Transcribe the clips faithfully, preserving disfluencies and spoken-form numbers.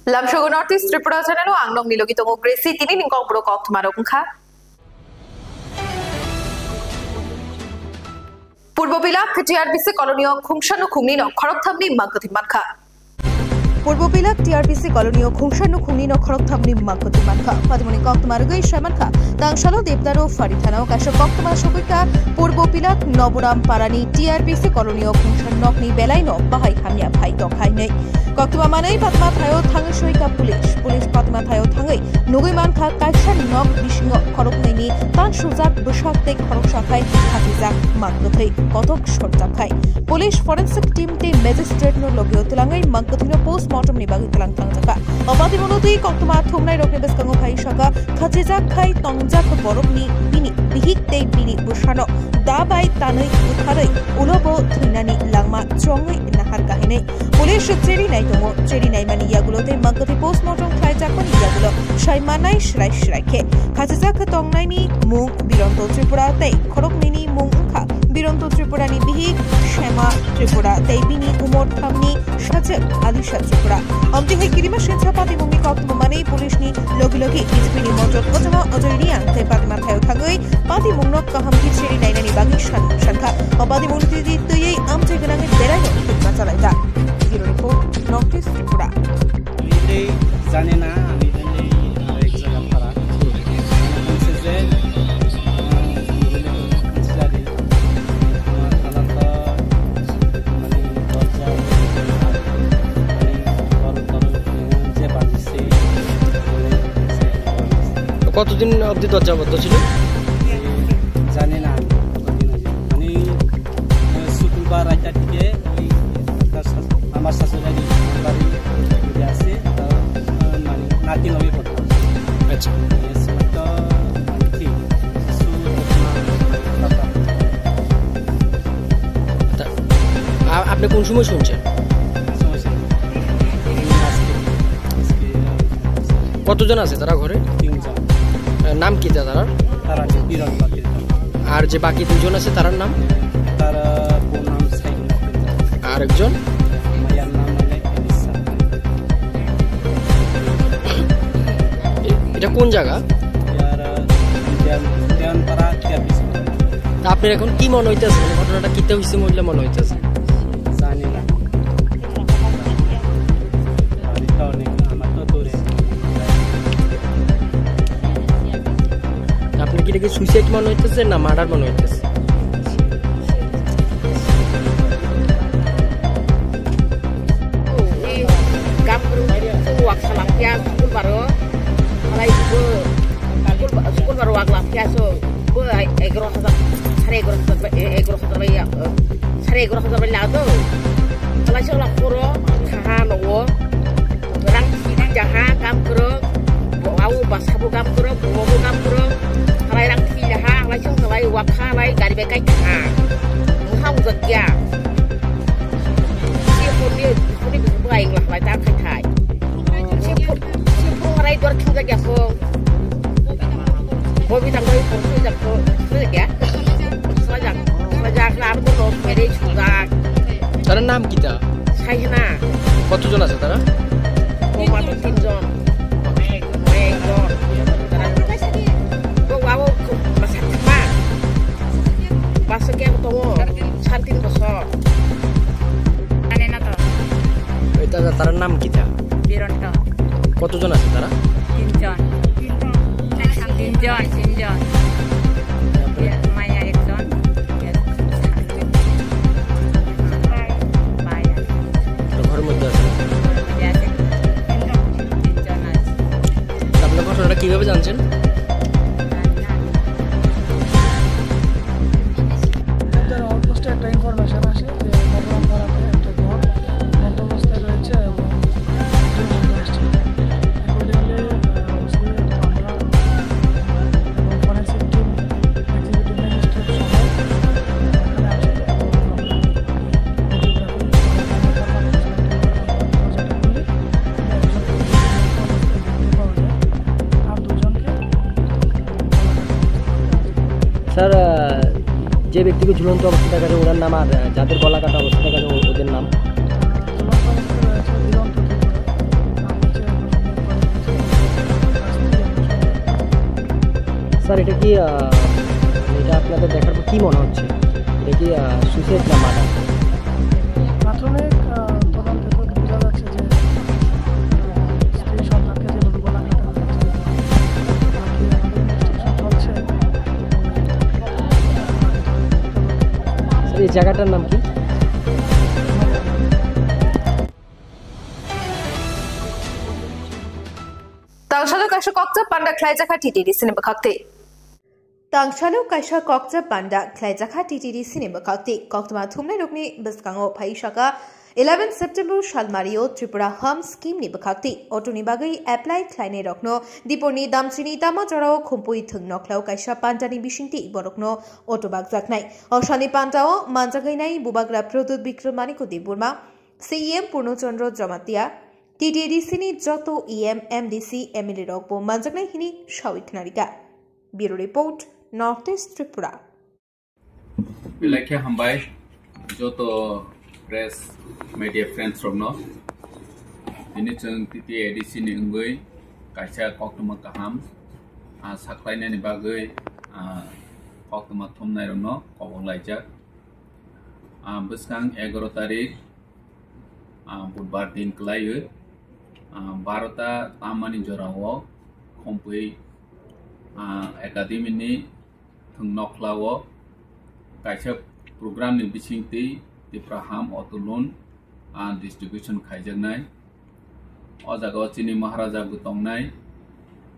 Lamsogo North East Tripura channel o ang nokni logi tongo Gracie, tini ni kokborok koktwma rok wngkha. Purbo Pilak T R B C colony o khungsa nukhungni no khoroktham ni mangkwthwi mankha. Purbo Pilak T R B C colony o khungsa nukhungni no khoroktham ni mangkwthwi mankha. Patimoni koktwma rwgwi sai mankha, tangsalo Debdaru Phari thana o kaisa koktwma sogwi kha Purbo Pilak Noboram Parani T R B C colony o khungsa nokni belai no bahai hamya phai tong hai hinwi. Koktwma manwi patma thaio thangwi soi kha police. Police patma thaio thangwi nugwi mankha kaisa nok bisingo khoroknwi ni tansujak bwsak tei khoroksa khai khachijak mangkwthwi kothok sorjak khai. Police forensic team tei magistrate no logio twlangwi mangkwthwi no postmortem ni bagwi twlang thangjakha. O patimung no twi koktwma thumnai rokni bwskango phai sakha khachijak khai tongjak borokni bini bihik tei bini bwsano da bai tanwi butharwi ulo bo thwinani langma chongwi nahar kahinwi. Police cheri nai tongo, cheri naimani yagulo tei mangkwthwi postmortem khlaijakmani yagulo sai manai srai srai khe khachijak tongnai ni mung Bironto Tripura tei khoroknwi ni mung wngkha Bironto Tripura ni bihik Shema Tripura tei bini umor thamni sajwk Alisha Tripura. Amtwi hai kirima sinsa patimungni koktwma manwi police ni logi logi B J P ni mojok ojama Ajoy Riang tei patima thaio thangwi patimungno kaham khe siri nainani bagwi san-, sankha. O patimungni twi twiwi amchai gwnangwi beraino thwima chalaijak. Bureau report, North East Tripura. আমি এটাই জানি না, আমি এটাই আরেক জায়গা ভাড়া। বলছে যে, আহ, কতদিন অবধি দরজা বন্ধ ছিল? জানি না আমি কতদিন হয়েছে। মানে, আহ, শুক্রবার রাতটা থেকে ওই একটা শাশ-, আমার শ্বশুর বাড়ি, আমার বাড়ি যে আছে, তার, আহ, মানে, নাতি নামে পড়ে। আচ্ছা। এ, ছেলে তো, মানে, কি, কিছু ঘটনা, তা, আ-, আপনি কোন সময় শুনছেন? সময় ছিল। আজকে, আজকে, কতজন আছে তারা ঘরে? তিনজন। আহ, নাম কি তা তারার? তারা আছে বিরাট বাকি। আর যে বাকি দুজন আছে তারার নাম? তারা বোন নাম সাইনা। আর একজন? মায়ের নাম মানে এলিসা। এ-, এটা কোন জায়গা? ইয়ার, ইয়ার, ইয়ার পাড়া, ইয়ার পিছনে। তা আপনার এখন কি মনে হইতেছে? মানে ঘটনাটা কিতা হইছে মহিলা মনে হইতেছে? জানি না। আমি তো অনেক, আমার তো দূরে। আপনার কি এটা কি সুইসাইড মনে হইতেছে না মার্ডার মনে হইতেছে? Gam kwrwng chwng waksa laphiya school baro. Halai bo school ba-, school baro wak laphiya so bo egaroh hajar, sare egaroh hajar bai, e-, egaroh hajar bai, eh, sare egaroh hajar bai lado. Halai so la phoro thaha nogo. Rang thwi jaha gam kwrwng, bo-, awo basa bo gam kwrwng, bo bo gam kwrwng. Halai rang thwi jaha, halai chwng halai wakha halai gari bai kai thaha. Mokha ujak ya. Si honni, honni bising bo ayeng lahalai ta khai thai. Si phu-, si phung halai dor thung jak ya phung. Bobi tang doi phung thung jak phung, thung jak ya. Sajak, sajak na abo no mere chujak. তার নাম কিতা? Saina. কতজন আছে তারা? Buma to tinjon. Mui ekjon. Bo wao basa thangma. Basa khe tongo. Sar tin bosor. Ane na to. এটা তার নাম কিতা? Bironto. কতজন আছে তারা? তিনজন। তিনজন, তিনজন। Maya ekjon. Bai. তো ঘরের মধ্যে আছে? ঘরের মধ্যে আছে। তিনজন। তিনজন আছে। তো আপনারা ঘটনাটা কিভাবে জানছেন? আমাদের আউটপোস্টে একটা ইনফরমেশন আসে যে মকরাম পাড়াতে একটা ঘর বন্ধ অবস্থায় রয়েছে এবং অ্যাকর্ডিংলি, আহ, আমরা এবং ফরেন্সিক টিম, এক্সিকিউটিভ ম্যাজিস্ট্রেট সহ এখানে আসে এবং আমরা ভিডিওগ্রাফি, দরজাটা খুলি, দেখতে পাওয়া যায় আর দুজনকে। স্যার, আহ, যে ব্যক্তিকে ঝুলন্ত অবস্থায় দেখা যায়, ওনার নাম, আর, আহ, যাদের গলা কাটা অবস্থায় দেখা যায়, ও-, ওদের নাম? আহ, ঝুলন্ত অবস্থায় রয়েছে দিগন্ত ত্রিপুরা, আর হচ্ছে স্যার, এটা কি, আহ, এটা আপনাদের দেখার পর কি মনে হচ্ছে? এটা কি, আহ, সুইসাইড না মার্ডার? প্রাথমিক, আহ, তদন্তে তো বোঝা যাচ্ছে যে, আহ, স্ত্রী সন্তানকে যেভাবে গলা কাটা হয়েছে, বাকি এখন ইনভেস্টিগেশন চলছে। স্যার, এই জায়গাটার নাম কি? Tangsalo kaisa kokcha panda khlaijak kha T T D C ni bwkhakti. Tangsalo kaisa kokcha panda khlaijak kha T T D C ni bwkhakti. Koktwma thumnairokni bwskango phai saka eleven September salmario Tripura Home Scheme ni bwkhakti. Auto ni bagwi apply khlainairokno Dipor ni Damchini Tama jorao khumpui thwng nokhlao kaisa panda ni bisingtwi borokno auto bakjaknai. O sani panda o manjagwi nai Bubagra Pradyut Bikram Manik Debbarma, C E M Purno Chandra Jamatia, T T D C ni joto E M, M D C, M L A rok bo manjaknai hini sawi khnarikha. Bureau Report, North East Tripura. Belai khe hambai joto press media friends rokno. Tini chwng T T A D C ni wngwi kaisa koktwma kaham, ah, saklainani bagwi, ah, koktwma thumnai rokno kobok laijak. Ah, bwskang egaroh tarik, ah, budbar din kwlaiwi, ah, barota tamani jorao khumpui, ah, academy ni thwng nokhlao kaisa program ni bisingtwi Tipra Ham Auto Loan, ah, distribution khaijaknai. O jagao chini Maharaja bo tongnai,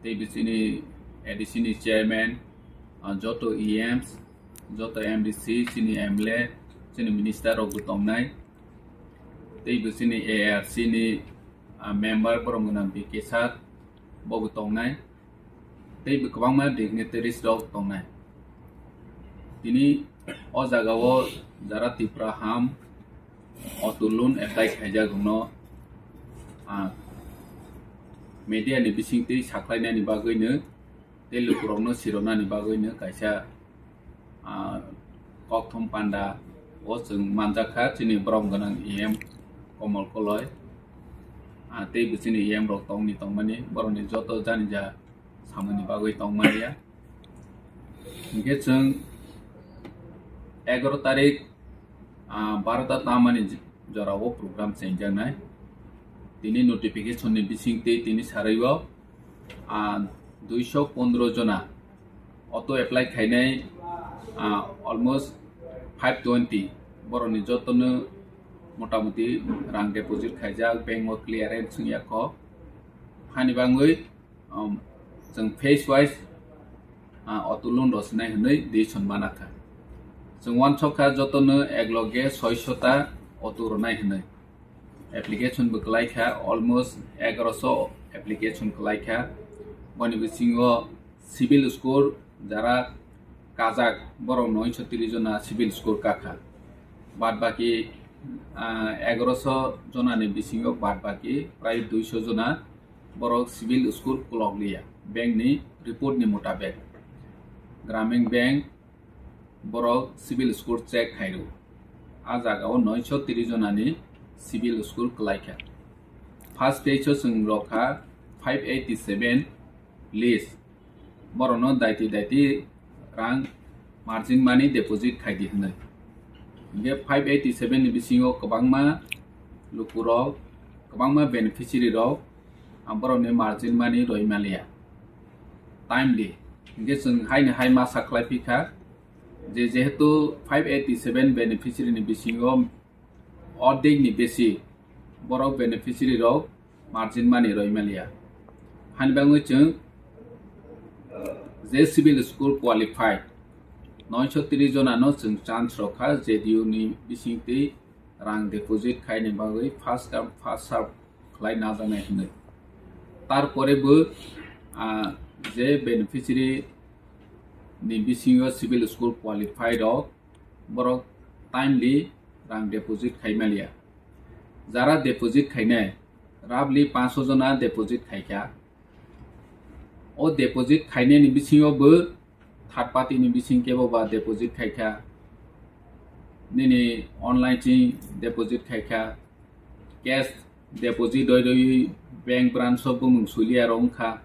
tei bo chini A D C ni chairman, ah, joto E Ms, joto M D C, chini M L A, chini minister rok bo tongnai, tei bo chini A R C ni, ah, member borom gwnang B K Sir bo bo tongnai, tei bo kwbangma dignitaries rok tongnai. Tini o jagao jara Tipra Ham Auto Loan apply khaijak rokno, ah, media ni bisingtwi saklainani bagwino tei lukurokno sironani bagwino kaisa, ah, kokthum panda o chwng manjak kha chini borom gwnang E M Komol Koloi, ah, tei bo chini E M rok tongni tongmani borokni joto jani ja samani bagwi tongmani ya. Hinkhe chwng egaroh tarik, ah, barota tamani j-, jorao program chengjaknai. Tini notification ni bisingtwi tini sarwi o, ah, duiso pondro jona auto apply khainai, ah, almost five twenty. Borokni jotono motamuti rang deposit khaijak, bank o clearance wngya kho. Hani bangwi, um, chwng phase wise, ah, auto loan rwsinai hwnwi decision mana kha. Chwng uansuk kha jotono ekloge soiso ta auto rwnai hwnwi. Application bo kwlai kha, almost egaroso application kwlai kha. Boni bisingo civil score jara kajak borok noisho tris jona civil score kakha. Bad baki, ah, egaroso jona ni bisingo bad baki prai duiso jona borok civil score kolok liya. Bank ni report ni mutabek, Gramin Bank borok civil score check khairw. A jagao noisho tris jona ni civil score kwlai kha. First phase o chwng rok kha five eighty seven list. Borokno daiti daiti rang margin money deposit khai di hwnwi. Hinkhe five eighty seven ni bisingo kwbangma lukurok, kwbangma beneficiary rok, ah, borokni margin money roi maliya. Timely. Hinkhe chwng haini hai ma sakhlai phi kha je, jehetu five eighty seven beneficiary ni bisingo ordek ni besi borok beneficiary rok margin money roi maliya. Hani bangwi chwng je civil score qualified noisho tris jona no chwng chance rok kha J D U ni bisingtwi rang deposit khaini bagwi first come first serve khlai najaknai hwnwi. Tarpore bo, ah, je beneficiary ni bisingo civil score qualified rok borok timely rang deposit khai maliya. Jara deposit khainai roughly panch jona deposit khaikha. O deposit khainai ni bisingo bo third party ni bising kebo ba deposit khaikha, nini online ching deposit khaikha, cash deposit doi doi bank branch o bumung suliya rok wngkha.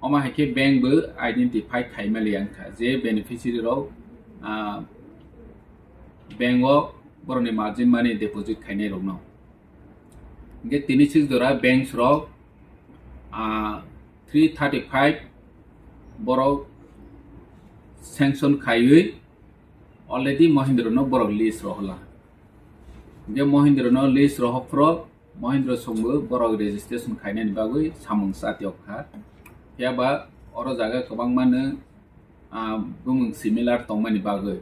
Omo hai khe bank bo identify khaimaliya wngkha je beneficiary rok, ah, bank o borokni margin money deposit khainai rokno. Hingke tini six jora banks rok, ah, three thirty five borok sanction khaiwi already Mahindra no borok list rohola. Hingke Mahindra no list rohok phro Mahindra songbo borok registration khainani bagwi samung chatiok kha. Phiya ba oro jaga kwbangma no, ah, bumung similar tongmani bagwi,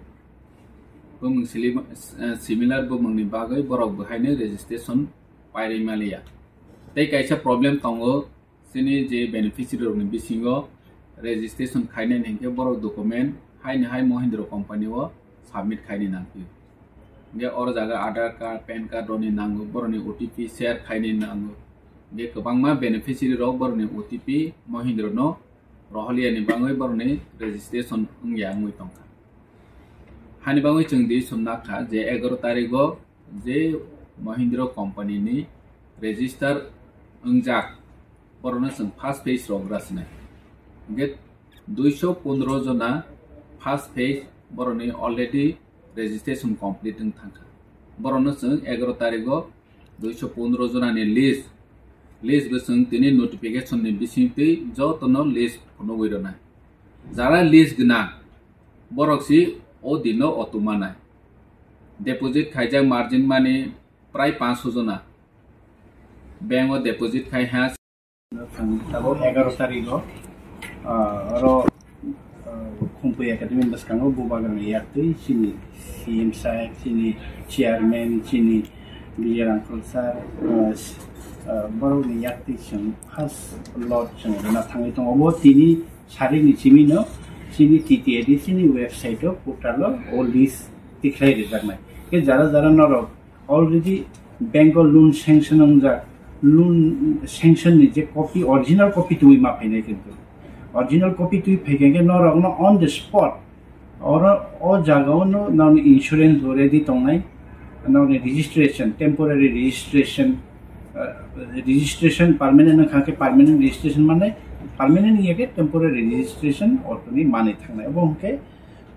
bumung sili-, eh, similar bumungni bagwi borok bo haino registration pairwi maliya. Tei kaisa problem tongo, chini je beneficiary rokni bisingo registration khainani hinkhe borok document haino hai Mahindra company o submit khaini nangkhe. Hingke oro jaga Aadhaar card, pan card rokni nango, borokni O T P share khaini nango. Hingke kwbangma beneficiary rok borokni O T P Mahindra no roholiya ni bagwi borokni registration wngya wngwi tongkha. Hani bagwi chwng di sumna kha je egaroh tarikh o je Mahindra company ni register wngjak, borokno chwng first phase rok rasinai. Hingke duiso pondro jona first phase borokni already registration complete wng thangkha. Borokno chwng egaroh tarikh o duiso pondro jona ni list, list bo chwng tini notification ni bising twi jotono list phunugwi rwnai. Jara list gwnang, borok si o dino auto manai. Deposit khaijak margin money prai panch jona. Bank o deposit khai ha. Abo egaroh tarikh o, ah, oro, ah, Khumpui Academy bwskango Bubagrani yaktwi chini C M sir, chini chairman, chini B R uncle sir, ah, s-, ah, borokni yaktwi chwng first lot chwng rwna thangwi tongo. Obo tini sarikni simi no chini T T A D C ni website o portal o o list tikhlai rijaknai. Khe jara jara norok already bank o loan sanction wngjak, loan sanction ni je copy, original copy twi ma phainai kintu. Original copy twi phaikha khe norokno on the spot oro o jaga o no nokni insurance bo ready tongnai, nokni registration, temporary registration, ah, registration permanent wngkha khe permanent registration manai, permanent wngya khe temporary registration auto ni manwi thangnai. Obo hwnkhe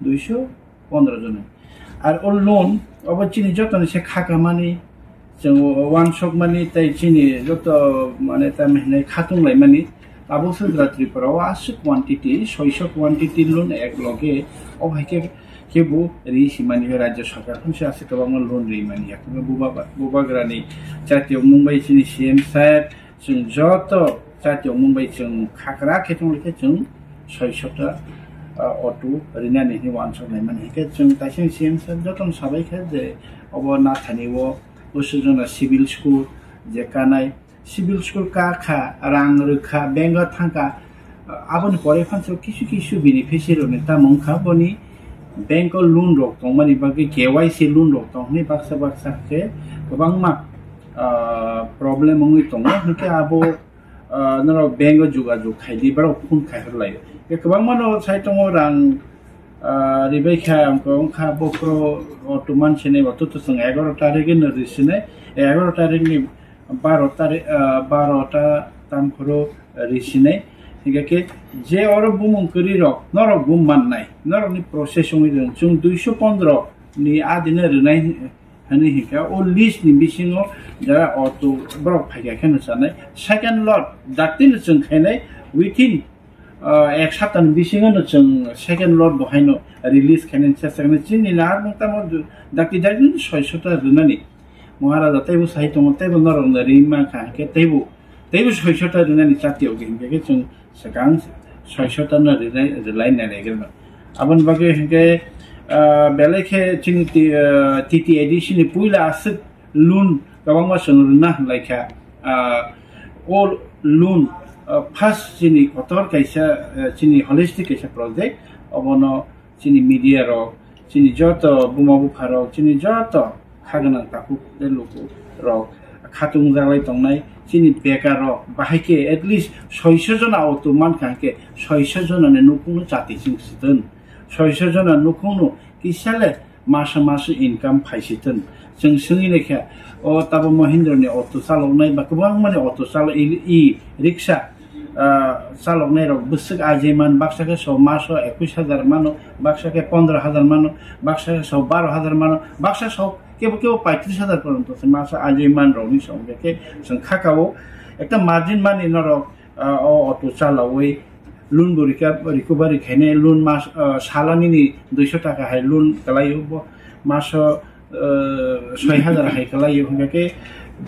duiso pondro jona. Ar o loan obo chini jotoni se khakamani, chwng o wansokmani tei chini joto mane tamo hinai khatung laimani. Abo se jora Tripura o aswk quantity, soiso quantity loan ek loge o hai khe, khe bo ri simani, rajya sarkar phano se aswk kwbangma loan ri mani. Yakungno buba-, bubagrani chati wngmung bai chini C M sir, chwng joto chati wngmung bai chwng khakra khe tongkhe chwng soiso ta, ah, auto rinani hinwi wansok naimani. Hinkhe chwng kaisa C M sir jotono sabai kha je obo nathani o bwswk jona civil school je kanai, civil school ka kha, rang rwkha, bank o thangkha, ah, aboni pore phansa kisu kisu beneficiary rokni tamo wngkha boni bank o loan rok tongmani bagwi K Y C loan rok tong hinwi baksa baksa khe kwbangma, ah, problem wngwi tongo. Hinkhe abo, ah, norok bank o jogajog khaidi, borok phone khai hor laio. Hinkhe kwbangma no sai tongo rang, ah, ribai kha, wngkha bokhoro auto mansinai, auto to chwng egaroh tarikh no risinai, egaroh tarikh ni baro tarikh, ah, baro ta tamkhoro risinai. Hinkhe khe je oro bumung kwrwi rok norok bo mannai, norokni process wngwi rwng chwng duiso pondro ni adino rwnai hwnwi hinkhe o list ni bisingo jara auto borok phaikha kheno chanai. Second lot daktino chwng khainai within, ah, ek saptani bisingo no chwng second lot bo haino release khainani chesta khainai. Chini nahar mung tamo dakti dakti soiso ta rwnani. Maharaja teibo sai tongo, teibo norokno ri mankha, hinkhe teibo, teibo soiso ta rwnani chati o hinkhe khe chwng swkang soiso ta no rwlai, rwlai nai rwgwno. Aboni bagwi hinkhe, ah, belai khe chini T-, ah, T T A D C ni puila aswk loan kwbangma chwng rwna hwnlaikha. Ah, o loan, ah, first chini kotor kaisa, ah, chini holistic kaisa project, obono chini media rok, chini joto buma bupha rok, chini joto kha gwnang takhuk tei luku rok, khatung jaglai tongnai chini bekar rok, bahai khe at least soiso jona auto mankha hinkhe soiso jona ni nukhung no chati chwng swtun, soiso jona nukhung no kisa le masa masa income phai swtun. Chwng swngwi naikha, o tabo Mahindra ni auto chaloknai ba kwbangma ni auto chalok, e, e rickshaw, ah, chaloknai rok bwswk ajai man, baksa khe so maso ekush hajar mano, baksa khe pondro hajar mano, baksa khe so baro hajar mano, baksa so kebo kebo paitris hajar porjonto se maso ajai man rokni song khe chwng khakao ekta margin mani norok, ah, o auto chalawi loan bo rika-, recovery khainai, loan mas, ah, sala nini duiso taka hai loan kwlaio bo maso, ah, soi hajar hai kwlaio, hwnkhe khe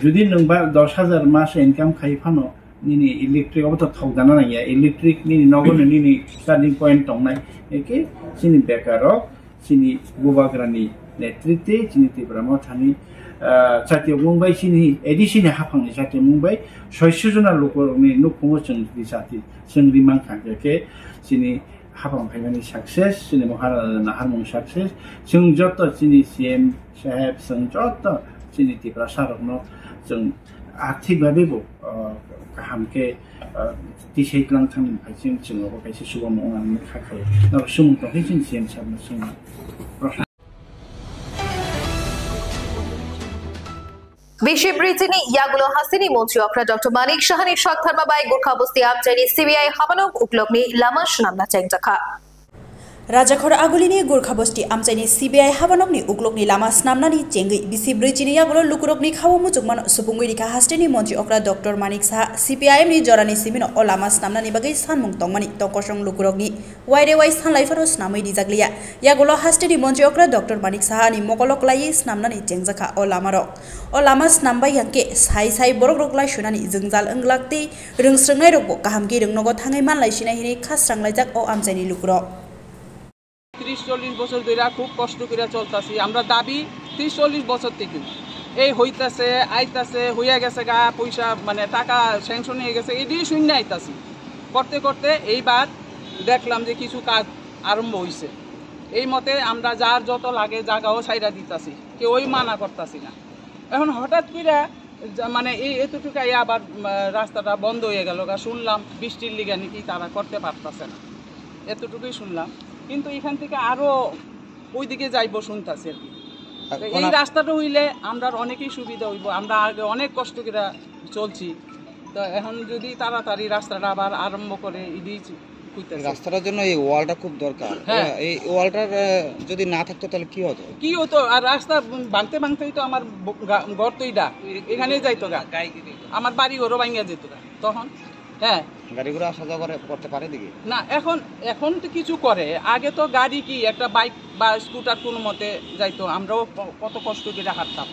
jodi nwng ba dos hajar mas income khai phano nini electric obo to thok dana nangya, electric nini nogo no nini charging point tongnai, eke chini bekarok chini bubagrani netritwe chini Tipra Mothani, ah, chatiyo mungbai chini A D C ni haphangni chatiyo mungbai soiso jona lukurokni nukhungo chwng rijati, chwng rimang kha, hwnkhe khe chini haphang phaimani success, chini Maharaja naharmung success, chwng joto chini C M saheb, chwng joto chini Tiprasa rokno chwng arthik babe bo, ah, kaham khe, ah, tisai tlang thangni phai chwng, chwng obo kaisa chubamu wngna kha khaio. Norok sumung tongkhe chwng C M sahebno sumung. Bisi brijini yagulo hasteni montri okra Doctor Manik Sahani sak tharma bai Gurkha bosti amchaini C B I habanok uklokni lama swnamna chengjakha. Rajakhor agulini Gurkha bosti amchaini C B I habanokni uklokni lama snamnani chengwi bisi brijini yagulo lukurokni khao muchukmano supungwi rikha hasteni montri okra Doctor Manik Saha. C P I M ni jorani simino o lama snamnani bagwi sanmung tongmani tongkosong lukurokni waire wai sanlai phano snamwi rijak liya. Yagulo hasteni montri okra Doctor Manik Saha ni mokolo kwlaiwi snamnani chengjakha o lamarok. O lama snambai hwnkhe sai sai borokrok lai sunani jwngjal wnglak tei rwngsrwngnairokbo kaham khe rwngnogo thangwi manlai sinai hinwi khasrang laijak o amchaini lukurok. ত্রিশ চল্লিশ বছর ধরে খুব কষ্ট করে চলতেছি আমরা, দাবি ত্রিশ চল্লিশ বছর থেকে এই হইতাছে, আইতাছে, হইয়া গেছে গা, পয়সা মানে টাকা স্যাংশন হয়ে গেছে, এটি শূন্য আইতাছি। করতে করতে এইবার দেখলাম যে কিছু কাজ আরম্ভ হইছে। এই মতে আমরা যার যত লাগে জায়গাও ছাইড়া দিতাছি, কেউই মানা করতাছি না। এখন হঠাৎ করে যা-, মানে এই এতটুকু আইয়া আবার, উম, রাস্তাটা বন্ধ হয়ে গেল গা, শুনলাম বৃষ্টির লিগে নাকি তারা করতে পারতাছে না, এতটুকুই শুনলাম। কিন্তু এখান থেকে আরো ওইদিকে যাইবো শুনতাছি আর কি। আর তো এই কোনা- রাস্তাটা হইলে আমরা অনেকেই সুবিধা হইবো, আমরা আগে অনেক কষ্ট করে চলছি। তো এখন যদি তাড়াতাড়ি রাস্তাটা আবার আরম্ভ করে, ইদি কইতাছে। রাস্তাটার জন্য এই ওয়ালটা খুব দরকার। হ্যাঁ। হ্যাঁ, এই ওয়ালটার, আহ, যদি না থাকতো তাহলে কি হতো? কি হতো? আর রাস্তা ভাঙতে ভাঙতেই তো আমার ব-, গা-, ঘর তো এইটা, এখানেই যাইতো গা। আমার বাড়ি ঘরও ভাঙিয়া যেত গা তখন। হ্যাঁ। গাড়িগুলো আসা যাওয়া করে, করতে পারে দিকে? না, এখন, এখন তো কিছু করে। আগে তো গাড়ি কি, একটা বাইক বা স্কুটার কোনো মতে যাইতো, আমরাও ক-, কত কষ্ট করে হাঁটতাম।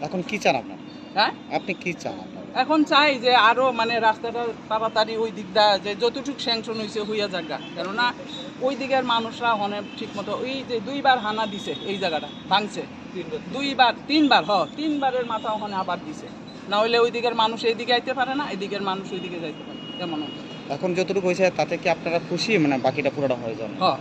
এখন কি চান আপনার? হ্যাঁ? আপনি কি চান আপনার? এখন চাই যে আরো মানে রাস্তাটা তাড়াতাড়ি ওই দিকটা যে যতটুকু স্যাংশন হইছে হইয়া যাক গা। কেননা ওই দিকের মানুষরা মানে ঠিক মতো ওই যে দুইবার হানা দিছে এই জায়গাটা, ভাঙছে। তিনবার। দুইবার, তিনবার, হ, তিনবারের মাথা ওখানে আবার দিছে। না হইলে ওই দিকের মানুষ এইদিকে আইতে পারে না, এদিকের মানুষ ওইদিকে যাইতে পারে, এমন অবস্থা। এখন যতটুকু হয়েছে তাতে কি আপনারা খুশি, মানে বাকিটা পুরোটা হয়ে যাবে? হ।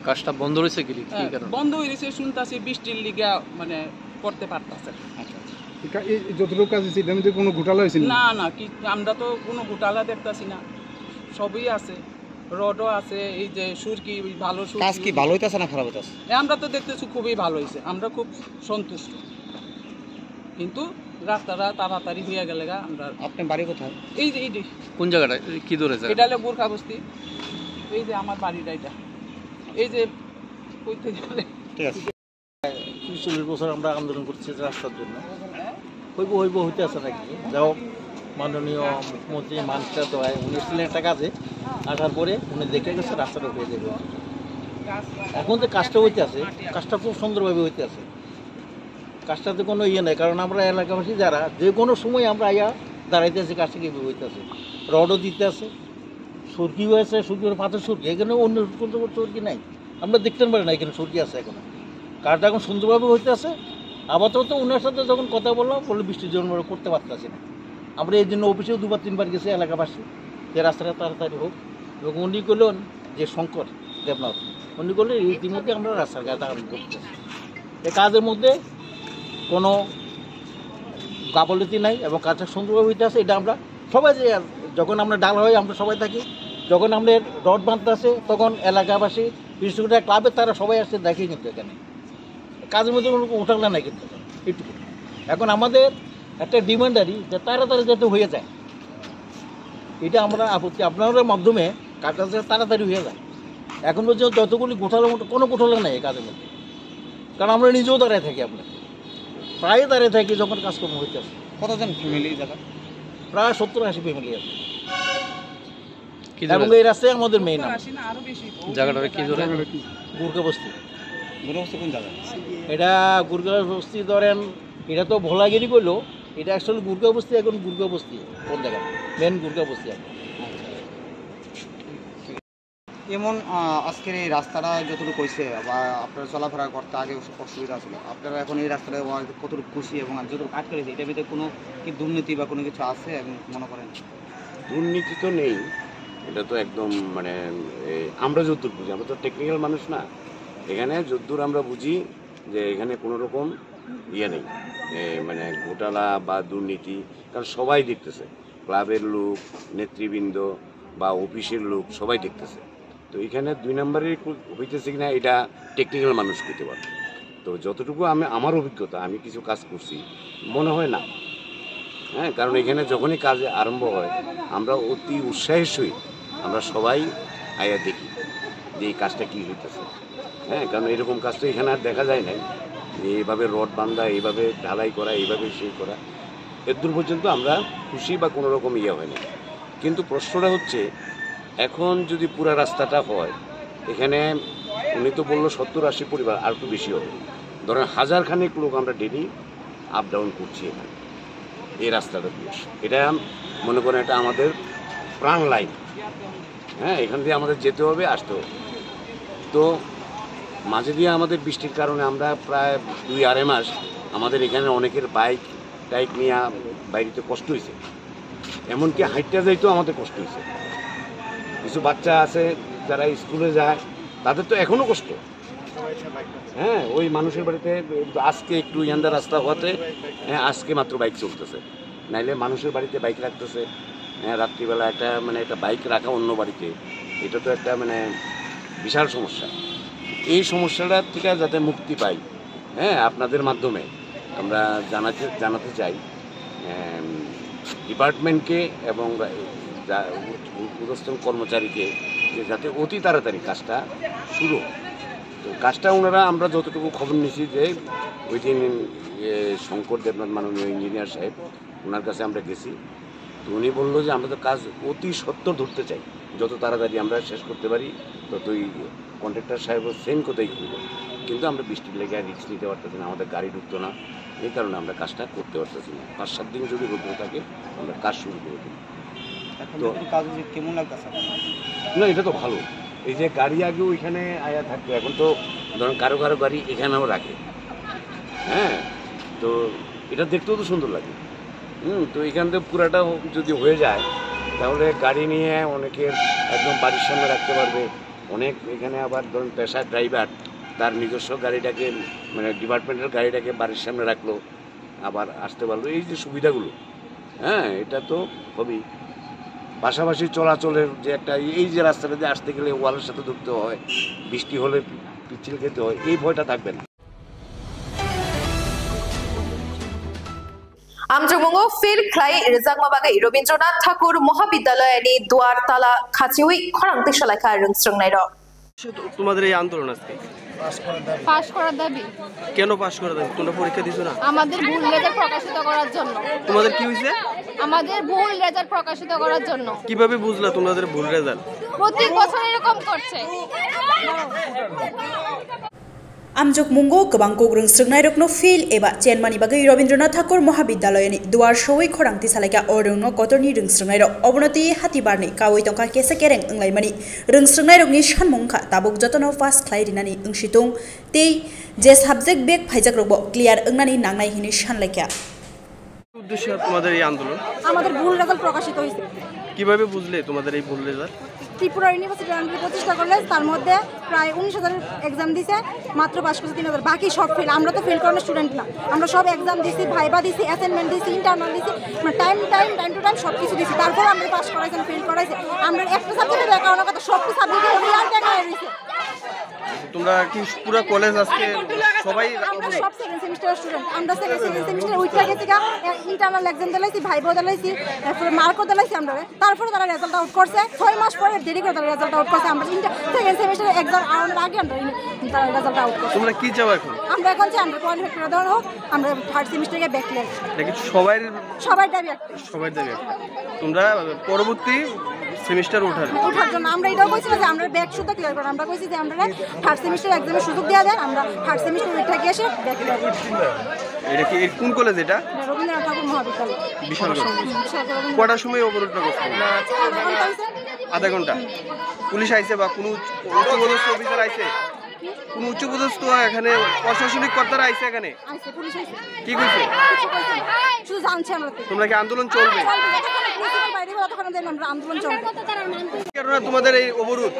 কাজটা বন্ধ রয়েছে কি, কি হ্যাঁ, কারণে? বন্ধ হয়ে গেছে, শুনতাছি বৃষ্টির লিগা, মানে, করতে পারতাছে না। আচ্ছা, আচ্ছা। এই কা-, এই যতটুকু কাজ হয়েছে, এটার মধ্যে কোনো ঘোটালা হয়েছে না? না, না, কি, আমরা তো কোনো ঘোটালা দেখতাছি না, সবই আছে, রডও আছে, এই যে সুরকি, ওই ভালো সুরকি। কাজ কি ভালো হইতাছে না খারাপ হইতাছে? এ, আমরা তো দেখতেছি খুবই ভালো হয়েছে, আমরা খুব সন্তুষ্ট। কিন্তু রাস্তাটা তাড়াতাড়ি হইয়া গেলে গা আমরা। আপনার বাড়ি কোথায়? এই যে, এই যে। কোন জায়গাটা? এই কি ধরে জায়গাটা? এটা হলো গোর্খা বস্তি। এই যে আমার বাড়িটা এটা। এই যে কইতে গেলে। ঠিক আছে। ত্রিশ চল্লিশ বছর আমরা আন্দোলন করছি যে রাস্তার জন্য। হইব, হইব, হইতে আছে নাকি? যাই হোক, মাননীয় মুখ্যমন্ত্রী মানিক সাহা তো ভাই, উনি এসেছিলেন একটা কাজে, আসার পরে উনি দেখে গেছে রাস্তাটা হয়ে যাবে। এখন যে কাজটা হইতে আছে, কাজটা খুব সুন্দরভাবে হইতে আছে। কাজটাতে কোনো ইয়ে নাই, কারণ আমরা এলাকাবাসী যারা, যে কোনো সময় আমরা আইয়া দাঁড়াইতে আছি, কাজটা কীভাবে হইতে আছে, রডও দিতে আছে, সুরকি হয়েছে, সুরকি হলে পাথর সুরকি, এখানে অন্য কোনো সুরকি নাই, আমরা দেখতে পারি না এখানে সুরকি আছে এখনো। কাজটা এখন সুন্দরভাবে হইতে আছে। আপাতত ওনার সাথে যখন কথা বললাম, বললো বৃষ্টির জন্য আমরা করতে পারতেছি না। আমরা এই জন্য অফিসেও দুবার তিনবার গেছি এলাকাবাসী, যে রাস্তাটা তাড়াতাড়ি হোক, এবং উনি করলেন যে শঙ্কর দেবনাথ, উনি করলেন ইতিমধ্যে আমরা রাস্তার কাজ আরম্ভ করতে। এ কাজের মধ্যে কোনো গাফলতি নাই এবং কাজটা সুন্দরভাবে হইতে আছে। এটা আমরা সবাই যে, যখন আমরা ডাল হয় আমরা সবাই থাকি, যখন আমরা রড বাঁধতে আছে তখন এলাকাবাসী, বিশেষ করে ক্লাবের তারা সবাই আসছে দেখে কিন্তু এখানে কাজের মধ্যে কোনো উঠালা নাই কিন্তু এটুকু। এখন আমাদের একটা ডিমান্ড আর কি যে তাড়াতাড়ি যাতে হয়ে যায়। এটা আমরা আপত্তি, আপনাদের মাধ্যমে কাজটা যাতে তাড়াতাড়ি হয়ে যায়। এখন পর্যন্ত যতগুলি গোটালা মতো কোনো গোটালা নেই এই কাজের মধ্যে, কারণ আমরা নিজেও দাঁড়ায় থাকি আপনার, প্রায় দাঁড়ায় থাকি যখন কাজকর্ম হইতেছে। কতজন ফ্যামিলি জায়গা? প্রায় সত্তর আশি ফ্যামিলি আছে। কি এবং জায়গা? এই রাস্তায় আমাদের মেইন জায়গাটা কি ধরে? গুরকা বস্তি। গুরকা বস্তি কোন জায়গা? এটা গুরকা বস্তি ধরেন, এটা তো ভোলাগিরি কইলো, এটা অ্যাকচুয়ালি গুরকা বস্তি। এখন গুরকা বস্তি কোন জায়গা? মেইন গুরকা বস্তি এখন। এমন আহ, আজকের এই রাস্তাটা যতটুকু হয়েছে বা আপনারা চলাফেরা করতে আগে অসু- অসুবিধা ছিল, আপনারা এখন এই রাস্তাটা হওয়ায় কতটুকু খুশি এবং আর যতটুকু আটকে রয়েছে এটার ভিতরে কোনো কি দুর্নীতি বা কোনো কিছু আছে আপনি মনে করেন? দুর্নীতি তো নেই, এটা তো একদম মানে, এ, আমরা যতদূর বুঝি, আমরা তো টেকনিক্যাল মানুষ না। এখানে যতদূর আমরা বুঝি যে এখানে কোনো রকম ইয়ে নেই, এ, মানে ঘোটালা বা দুর্নীতি, কারণ সবাই দেখতেছে, ক্লাবের লোক, নেতৃবৃন্দ বা অফিসের লোক সবাই দেখতেছে। তো এখানে দুই নম্বরে একটু হইতেছে কিনা, এটা টেকনিক্যাল মানুষ করতে পারবে। তো যতটুকু আমি, আমার অভিজ্ঞতা, আমি কিছু কাজ করছি, মনে হয় না। হ্যাঁ, কারণ এখানে যখনই কাজ আরম্ভ হয়, আমরা অতি উৎসাহের সহিত আমরা সবাই আয়া দেখি যে এই কাজটা কী হইতেছে। হ্যাঁ, কারণ এরকম কাজ তো এখানে আর দেখা যায় নাই, যে এইভাবে রড বান্ধা, এইভাবে ঢালাই করা, এইভাবে সেই করা। এর দূর পর্যন্ত আমরা খুশি বা কোনো রকম ইয়ে হয় না। কিন্তু প্রশ্নটা হচ্ছে, এখন যদি পুরা রাস্তাটা হয়, এখানে উনি তো বললো সত্তর আশি পরিবার, আর একটু বেশি হবে। ধরেন, হাজার খানেক লোক আমরা ডেলি আপ ডাউন করছি এখানে, এই রাস্তাটা দিয়ে। এটা মনে করেন, এটা আমাদের প্রাণ লাইন। হ্যাঁ, এখান দিয়ে আমাদের যেতে হবে, আসতে হবে। তো মাঝে দিয়ে আমাদের বৃষ্টির কারণে আমরা প্রায় দুই আড়াই মাস আমাদের এখানে অনেকের বাইক টাইক নিয়ে বাইরেতে কষ্ট হয়েছে, এমনকি হাঁটতে যাইতেও আমাদের কষ্ট হয়েছে। কিছু বাচ্চা আছে যারা স্কুলে যায়, তাদের তো এখনও কষ্ট। হ্যাঁ, ওই মানুষের বাড়িতে আজকে একটু ইয়ান্দা রাস্তা হওয়াতে, হ্যাঁ, আজকে মাত্র বাইক চলতেছে, নাইলে মানুষের বাড়িতে বাইক রাখতেছে। হ্যাঁ, রাত্রিবেলা একটা, মানে, একটা বাইক রাখা অন্য বাড়িতে, এটা তো একটা, মানে, বিশাল সমস্যা। এই সমস্যাটা থেকে যাতে মুক্তি পাই, হ্যাঁ, আপনাদের মাধ্যমে আমরা জানাতে, জানাতে চাই, এম, ডিপার্টমেন্টকে এবং যা-, উ-, উ-, ঊর্ধ্বতন কর্মচারীকে, যে যাতে অতি তাড়াতাড়ি কাজটা শুরু হয়। তো কাজটা ওনারা, আমরা যতটুকু খবর নিছি, যে ওই দিন, এ, শঙ্কর দেবনাথ, মাননীয় ইঞ্জিনিয়ার সাহেব, ওনার কাছে আমরা গেছি। তো উনি বললো যে আমরা তো কাজ অতি সত্বর ধরতে চাই, যত তাড়াতাড়ি আমরা শেষ করতে পারি ততই। কন্ট্রাক্টর সাহেবও সেম কথাই বললো, কিন্তু আমরা বৃষ্টির লেগে রিস্ক নিতে পারতেছি না, আমাদের গাড়ি ঢুকতো না, এই কারণে আমরা কাজটা করতে পারতেছি না। পাঁচ সাত দিন যদি রোদ্র থাকে, আমরা কাজ শুরু করে দিই। এখন তো যতটুকু কাজ হচ্ছে, কেমন লাগতেছে আপনার? না, এটা তো ভালো। এই যে গাড়ি আগে ওইখানে আয়া থাকতো, এখন তো ধরেন কারো কারো গাড়ি এখানেও রাখে। হ্যাঁ, তো এটা দেখতেও তো সুন্দর লাগে। হুম, তো এখান থেকে পুরাটা হ-, যদি হয়ে যায়, তাহলে গাড়ি নিয়ে অনেকে একদম বাড়ির সামনে রাখতে পারবে। অনেক এখানে আবার ধরুন পেশার ড্রাইভার, তার নিজস্ব গাড়িটাকে, মানে, ডিপার্টমেন্টের গাড়িটাকে বাড়ির সামনে রাখলো, আবার আসতে পারলো। এই যে সুবিধাগুলো, হ্যাঁ, এটা তো হবেই। পাশাপাশি চলাচলের যে একটা, এই যে রাস্তাটা দিয়ে আসতে গেলে ওয়ালের সাথে ধরতে হয়, বৃষ্টি হলে পিচ্ছিল খেতে হয়, এই ভয়টা থাকবে না। Amchukmungo fail khlai rwjakma bagwi Rabindranath Thakur Mahabidyalaya ni duar tala khachiwi khorang twi salaikha rwngsrwngnairok. সে তো তোমাদের এই আন্দোলন আজকে? পাশ করার দাবি। কেন পাশ করার দাবি? তোমরা পরীক্ষা দিছো না? আমাদের ভুল রেজাল্ট প্রকাশিত করার জন্য। তোমাদের কি হয়েছে? আমাদের ভুল রেজাল্ট প্রকাশিত করার জন্য। কিভাবে বুঝলা তোমাদের ভুল রেজাল্ট? প্রত্যেক বছর এরকম করছে। Amchukmungo kwbang kok rwngsrwngnairokno fail eba chenmani bagwi Rabindranath Thakur Mahabidyalayani duar sowi khorang tisalaikha o rwngno kotorni rwngsrwngnairok. Obono twi hatibarni kaui tongkha kesa kereng wnglaimani. Rwngsrwngnairokni sanmung wngkha tabuk jotono pass khlai rinani wngsitung tei je subject bek phaijakrokbo clear wngnani nangnai hinwi sanlaikha. উদ্দেশ্যে তোমাদের এই আন্দোলন? আমাদের ভুল রেজাল্ট প্রকাশিত হয়েছে। কিভাবে বুঝলে তোমাদের এই ভুল রেজাল্ট? ত্রিপুরা ইউনিভার্সিটি আন্ডারে পঁচিশটা কলেজ, তার মধ্যে প্রায় উনিশ হাজার এক্সাম দিছে, মাত্র পাস করছে তিন হাজার, বাকি সব ফেল। আমরা তো ফেল করানোর স্টুডেন্ট না, আমরা সব এক্সাম দিছি, ভাইবা দিছি, অ্যাসাইনমেন্ট দিছি, ইন্টারনাল দিছি, মানে time time time to time সব কিছু দিছি, তারপর আমরা পাস করাইছেন, ফেল করাইছে। আমরা একটা সাবজেক্টে ব্যাক করানোর কথা, সব সাবজেক্টে ফেল আর ব্যাক হয়ে গেছে। তোমরা কি পুরো কলেজ আজকে সবাই? আমরা সব সেকেন্ড সেমিস্টার স্টুডেন্ট। আমরা সেকেন্ড সেমিস্টার উঠে গেছি গা, ইন্টারনাল এক্সাম দিলাইছি, ভাইবা দিলাইছি, তারপরে মার্কও দিলাইছি আমরা। তারপরে তারা রেজাল্ট আউট করছে, ছয় মাস পরে দেরি করে তারা রেজাল্ট আউট করছে। আমরা inter second semester exam hour আগে আমরা ইন-, তারা রেজাল্ট আউট করছে। তোমরা কি চাও এখন? আমরা এখন চাই আমরা কোয়ালিফাই করে দেওয়া হোক, আমরা থার্ড সেমিস্টারে ব্যাক ক্লিয়ার। এটা কি সবাই? সবাই দাবি একটা। সবাই দাবি একটা। তোমরা পরবর্তী সেমিস্টার ওঠার? ওঠার জন্য আমরা এটাও কইছি না যে আমরা ব্যাক শুধু ক্লিয়ার করেন, আমরা কইছি যে আমরা থার্ড সেমিস্টার এক্সামের সুযোগ দিয়ে দেন, আমরা থার্ড সেমিস্টার উঠে গিয়ে এসে ব্যাক ক্লিয়ার করি। এটা কি, এর কোন কলেজ এটা? এটা রবীন্দ্রনাথ ঠাকুর মহাবিদ্যালয়। বিশালগড়। বিশালগড়। কটার সময় অবরোধটা করছিল? আধা ঘন্টা হয়েছে। আধা ঘন্টা? পুলিশ আইছে বা কোনো উচ্চ পদস্থ অফিসার আইছে? কোনো উচ্চপদস্থ এখানে প্রশাসনিক কর্তারা আইছে এখানে? আইছে, পুলিশ আইছে। কি কইছে? কিছু কইছে না। শুধু জানছি আমরা তো। তোমরা কি আন্দোলন চলবে? চলবে, যতক্ষণ প্রিন্সিপাল বাইরে হবে, ততক্ষণ আমরা আন্দোলন চলবে। কেননা তোমাদের এই অবরোধ?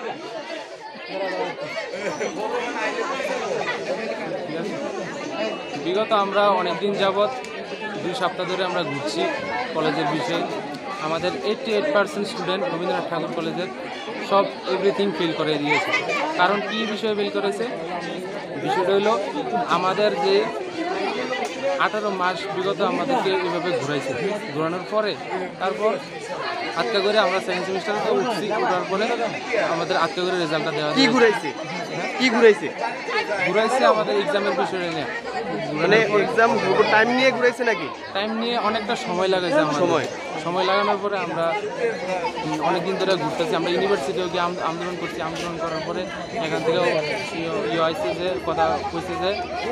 বিগত আমরা অনেক দিন যাবত, দুই সপ্তাহ ধরে আমরা ঘুরছি কলেজের বিষয়ে। আমাদের eighty eight percent student Rabindranath Thakur কলেজের সব এভরিথিং ফেল করে দিয়েছে। কারণ কি বিষয়ে ফেল করেছে? বিষয়টা হলো, আমাদের যে আঠারো মাস বিগত আমাদেরকে এভাবে ঘুরাইছে, ঘুরানোর পরে তারপর আটকা করে আমরা সেকেন্ড সেমিস্টারে উঠছি, উঠার পরে আমাদের আটকা করে রেজাল্টটা দেওয়া কি হয়েছে। ঘুরাইছে? কি ঘুরাইছে? ঘুরাইছে আমাদের এক্সামের বিষয়ে নিয়ে। মানে এক্সাম টাইম নিয়ে ঘুরাইছে নাকি? টাইম নিয়ে অনেকটা সময় লাগাইছে আমাদের। সময়। সময় লাগানোর পরে আমরা, উম, অনেক দিন ধরে ঘুরতেছি। আমরা ইউনিভার্সিটিও গিয়ে আম-, আন্দোলন করছি। আন্দোলন করার পরে এখান থেকে ইয়ে, ইয়ে আইছে যে কথা কইছে যে,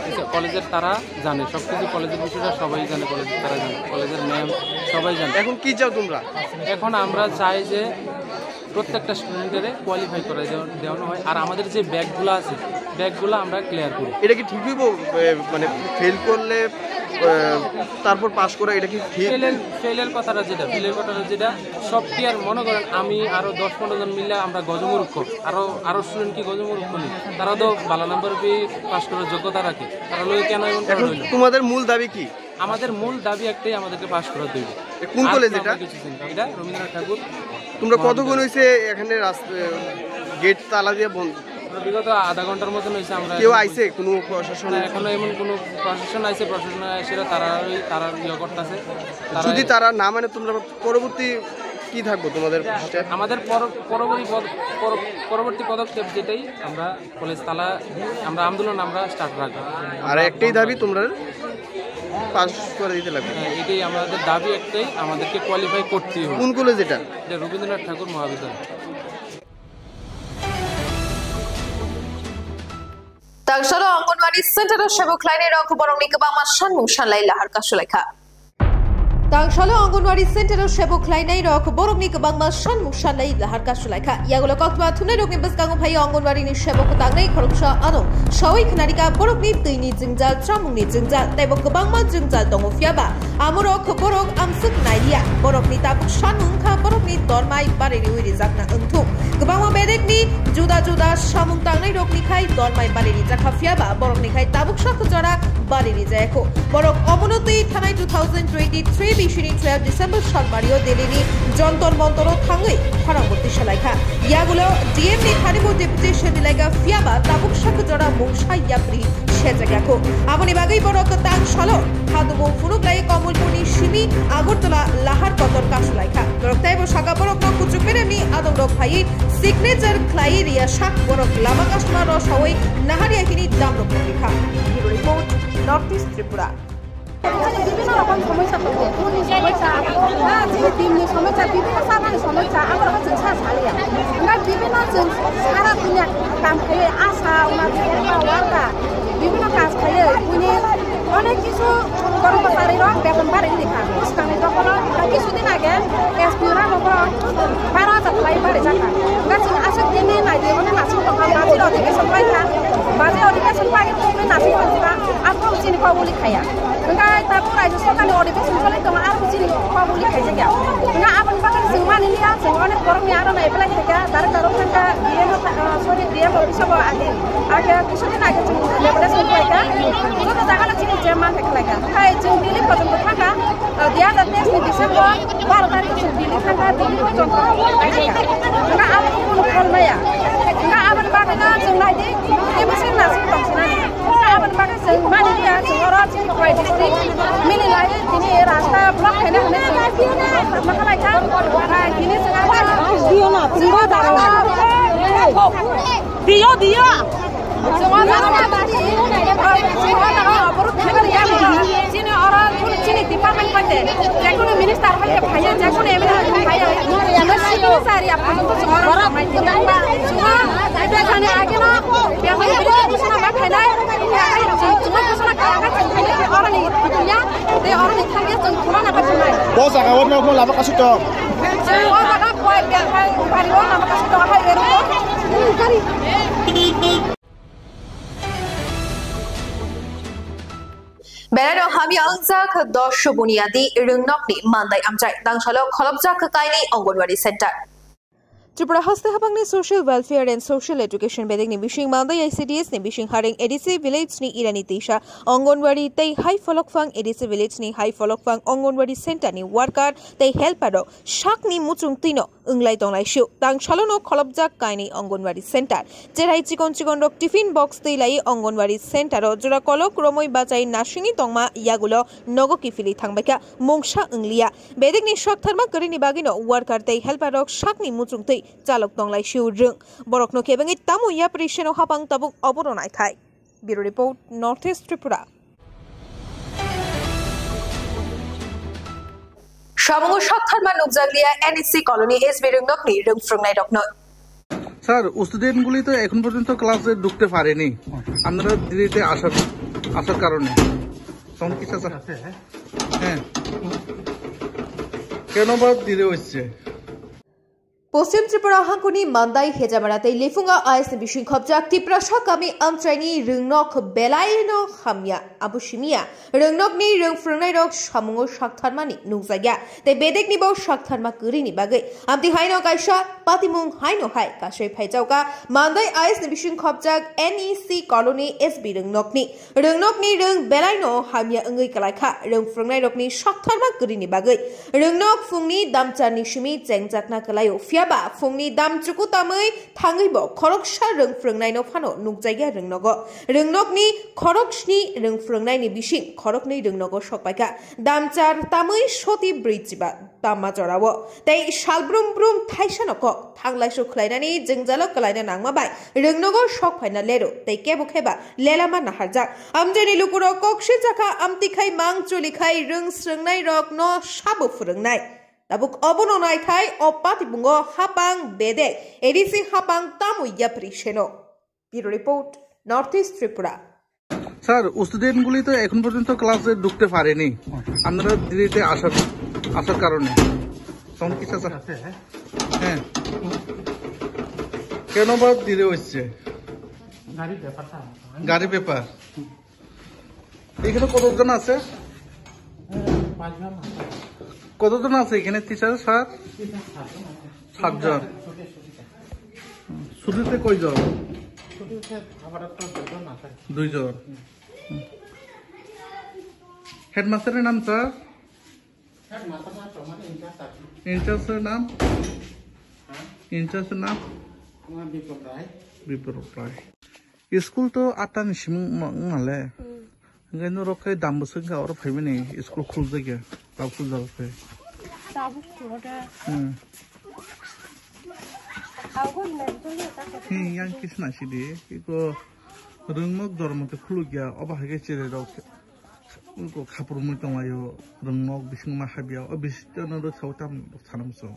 আচ্ছা, কলেজের তারা জানে সব কিছু, কলেজের বিষয়টা সবাই জানে, কলেজের তারা জানে, কলেজের ম্যাম সবাই জানে। এখন কি চাও তোমরা? এখন আমরা চাই যে প্রত্যেকটা স্টুডেন্টের কোয়ালিফাই করে দেওয়া, দেওয়ানো হয়। আর আমাদের যে ব্যাকগুলো আছে, ব্যাকগুলো আমরা ক্লিয়ার করি। এটা কি ঠিক হইব? এ, মানে ফেল করলে, এ, তারপর পাস করা, এটা কি ঠিক? ফেলের, ফেলের কথাটা যেটা, ফেলের কথাটা যেটা, সব ক্লিয়ার। মনে করেন, আমি আরো দশ পনেরো জন মিলে আমরা গজমূর্খ, আরো, আরো স্টুডেন্ট কি গজমূর্খ নেই? তারা তো ভালো নাম্বার পেয়ে পাস করার যোগ্যতা রাখে, তারা লোকে কেন এমন করা এখন হইলো? তোমাদের মূল দাবি কি? আমাদের মূল দাবি একটাই, আমাদেরকে পাস করাতে হইবে। এ, কোন আর কলেজ তো এটা? আমরা কিছু চিন্তা, এটা রবীন্দ্রনাথ ঠাকুর তোমরা কতক্ষণ মহাবিদ্যালয়। হয়েছে এখানে রাস্তা, গেট তালা দিয়ে বন্ধ? আমরা বিগত আধা ঘন্টার মতন হয়েছে আমরা কেউ এখন আইছে? কোনো প্রশাসন? না, এখনো এমন কোনো প্রশাসন আইছে, প্রশাসন এসে তারা ওই, তারা ইয়ে করতেছে। তারা যদি তারা না মানে, তোমরা পরবর্তী কি থাকবো তোমাদের step? আমাদের পর-, পরবর্তী পদ-, পর-, পরবর্তী পদক্ষেপ যেটাই, আমরা কলেজ তালা, আমরা আন্দোলন আমরা স্টার্ট রাখবো। আর একটাই দাবি, তোমরা পাস করে দিতে লাগবে। হ্যাঁ, এটাই আমাদের দাবি একটাই, আমাদেরকে কোয়ালিফাই করতেই হবে। কোন কলেজ এটা? এটা রবীন্দ্রনাথ ঠাকুর মহাবিদ্যালয়। Tangsalo Anganwadi Center o sebo khlainai rok borokni kwbangma sanmung sanlai lahar kasulaikha. Tangsalo Anganwadi Center o sebo khlainai rok borokni kwbangma sanmung sanlai lahar kasulaikha. Yagulo koktwma thumnai rokni bwskango phai Anganwadi ni sebok tangnai khoroksa ano sawi khnarikha borokni twi ni jwngjal, chamung ni jwngjal, tei bo kwbangma jwngjal tongo, phiya ba amorok borok amswk nai liya. Borokni tabuk sanmung wngkha borokni dormai bari riwi rijakna wngthung. Kwbangma bedekni juda juda samung tangnai rokni khai dormai bari rijakha, phiya ba borokni khai tabuk sakha jora bari rijakho. Borok omono twi thanai two thousand twenty-three bisini twelve December salmario Delhi ni Jantar Mantar o thangwi khorang bwtwi salaikha. Yagulo D M ni thani bo deputation rilaikha, phiya ba tabuk sakha jora mungsa yapri sejak yakho. Aboni bagwi borok kwtang salo Hadumo phunuk lai Komolpurni simi Agartala lahar kotor kasulaikha. Borok teibo saka borokno kuchuk beremni adongrok phaiwi signature khlaiwi riya sak borok lama customer rok sawi naharya hini damrok tongkha. Bureau report, North East Tripura. বিভিন্ন রকম সমস্যা থাকে, ফুলনি সমস্যা, হ্যাঁ, যে ডিমনি সমস্যা, বিভিন্ন সাবান সমস্যা, আমার কাছে ছা ছাড়িয়া। আমরা বিভিন্ন জন সারা দুনিয়া কাম খাইয়ে, আশা, ওনার ওয়ার্কার, বিভিন্ন কাজ খাইয়ে, উনি অনেক কিছু কর্মচারীরা বেতন বাড়াই দিখা। উস্কানি তখন কিছুদিন আগে এসপি ওরা বারো হাজার লাই বাড়ি যাখা। গাছ আসে দিনে নাই দিয়ে মানে মাসিক তখন বাজির অধিবেশন পাইখা। বাজে অধিবেশন পাই তখন মাসিক তখন আর কোনো চিনি কবুলি খাইয়া। Hingke tabuk raijyo sorkarni odibeshon choli tongo, aro chini koboli khaijak ya. Hingke aboni bagwi chwng mani liya, chwng onek borokni aro nai belai khaikha, director rok thangkha, D M o tha-, ah, sorry, D M office o bo age, age kisa din age chwng deputation khlaikha, joto jaga no chini jam man khlaikha. Hai chwng Delhi porjonto thangkha, ah, dui hajar teis ni December baro tarikh chwng Delhi thangkha, Delhi porjonto khaikha. Hingke abo kunu phol maya. Hingke aboni bagwi no chwng nai di, teibo Chini oro chini department hoite, jekunu minister hoite phaiya, jekunu M L A hoite phaiya, chini sari apni to chini oro samai di. Chuma, ebe khani age no, biyang ni bini kusuna ma khainai, chuma kusuna kaya ka chini oroni kutunya, te oroni thangya chini kusuna ma khainai. Bo jaga o no mo lama kasu tong. Chini o jaga koi biyang hai, bari o lama kasu tong hai eru. Belai no hamya wngjak Dosh Bunyadi Rwngnokni Mandai Amchai, Tangsalo kholopjak kainwi Anganwadi Center. Tripura haste habangni Social Welfare and Social Education bedekni bising Mandai I C D S ni bising hareng A D C village ni Irani Teisa Anganwadi tei Hai Pholokphang A D C village ni Hai Pholokphang Anganwadi Center ni worker tei helper rok sakni muchung twino wnglai tonglai sio. Tangsalo no kholopjak kainwi Anganwadi Center. Cherai chikon chikon rok tiffin box twi lai Anganwadi Center o jora kolok romoi bachai nasingwi tongma yagulo nogo kiphilwi thangbaikha, mungsa wngliya. Bedekni saktharma kwrwini bagwino worker tei helper rok sakni muchung twi chalok tonglai sio rwng. Borokno kebengwi tamo yapri seno hapang tabuk obono naithai. Bureau Report, North East Tripura. Samungo saktharma nukjakliya N E C Colony S B Rwngnokni rwng phrwngnairokno. Sir, স্টুডেন্টগুলি তো এখন পর্যন্ত ক্লাসে ঢুকতে পারেনি। আপনারা দেরিতে আসার, আসার কারণে। তখন কি চাচা? হ্যাঁ। কেন বা দেরি হচ্ছে? Poschim Tripura hangkuni Mandai Hejamara tei Liphunga I S ni bising khopjak Tiprasa kami amchaini rwngnok belaino hamya, abo simiya rwngnokni rwng phrwngnairok samungo saktharmani nukjakya tei bedeknibo saktharma kwrwini bagwi amtwi haino kaisa patimung haino hai kasui phaijakha Mandai I S ni bising khopjak N E C Colony S B rwngnokni. Rwngnokni rwng belaino hamya wngwi kwlaikha, rwng phrwngnairokni saktharma kwrwini bagwi. Rwngnok phungni damcharni simi chengjakna kwlaio, phiyaba phungni damchuku tamwi thangwibo khoroksa rwng phrwngnaino phano nukjakya rwngnogo. Rwngnokni khoroksni rwng phrwngnaini bising khoroknwi rwngnogo sokpaikha. Damchar tamwi soti brwi chiba. Tama jorao tei sal brum brum thaisa nokho thanglaisu khlainani jwngjalo kwlaina nangma bai rwngnogo sok phaina lero tei kebo kheba lelama naharjak. Amchaini lukurok kok sijakha amtwi khai mang choli khai rwng srwngnairokno sabo phwrwngnai. Tabuk obono naithai o patimungo hapang bedek A D C hapang tamo yapri seno. Bureau Report, North East Tripura. Sir, স্টুডেন্টগুলি তো এখন পর্যন্ত ক্লাসে ঢুকতে পারেনি। আপনারা দেরিতে আসার, আসার কারণে। তখন কি চাচা? হ্যাঁ। কেন বা দেরি হচ্ছে? গাড়ির ব্যাপারটা। গাড়ির ব্যাপার। এখানে কতজন আছে? পাঁচজন আছে। কতজন আছে এখানে টিচার, স্যার? টিচার সাতজন আছে। সাতজন। ছুটি, ছুটিতে। ছুটিতে কয়জন? ছুটিতে আপাতত দুজন আছে। দুইজন। হুম। হেডমাস্টারের নাম, স্যার? হেডমাস্টার না, তোমার ইনচার্জ আছে। ইনচার্জের নাম? হ্যাঁ? ইনচার্জের নাম? আমার বিপ্লব রায়। বিপ্লব রায়। School to atta ni simung ma wng nale. Hmm. Hingke norok khe dam bwswk wngkha oro phaimani school khuljakya, tabuk khuljago khe. Tabuk khulode. Hmm. Tabuk khulode. Hmm, yang kisa naisidi, iko rwngnok jormo te khulukya, obo hai khe cherai rok, iko khapurmui tonglaio, rwngnok bisingma habya, o bisingtwi norok sao tamo sanamso.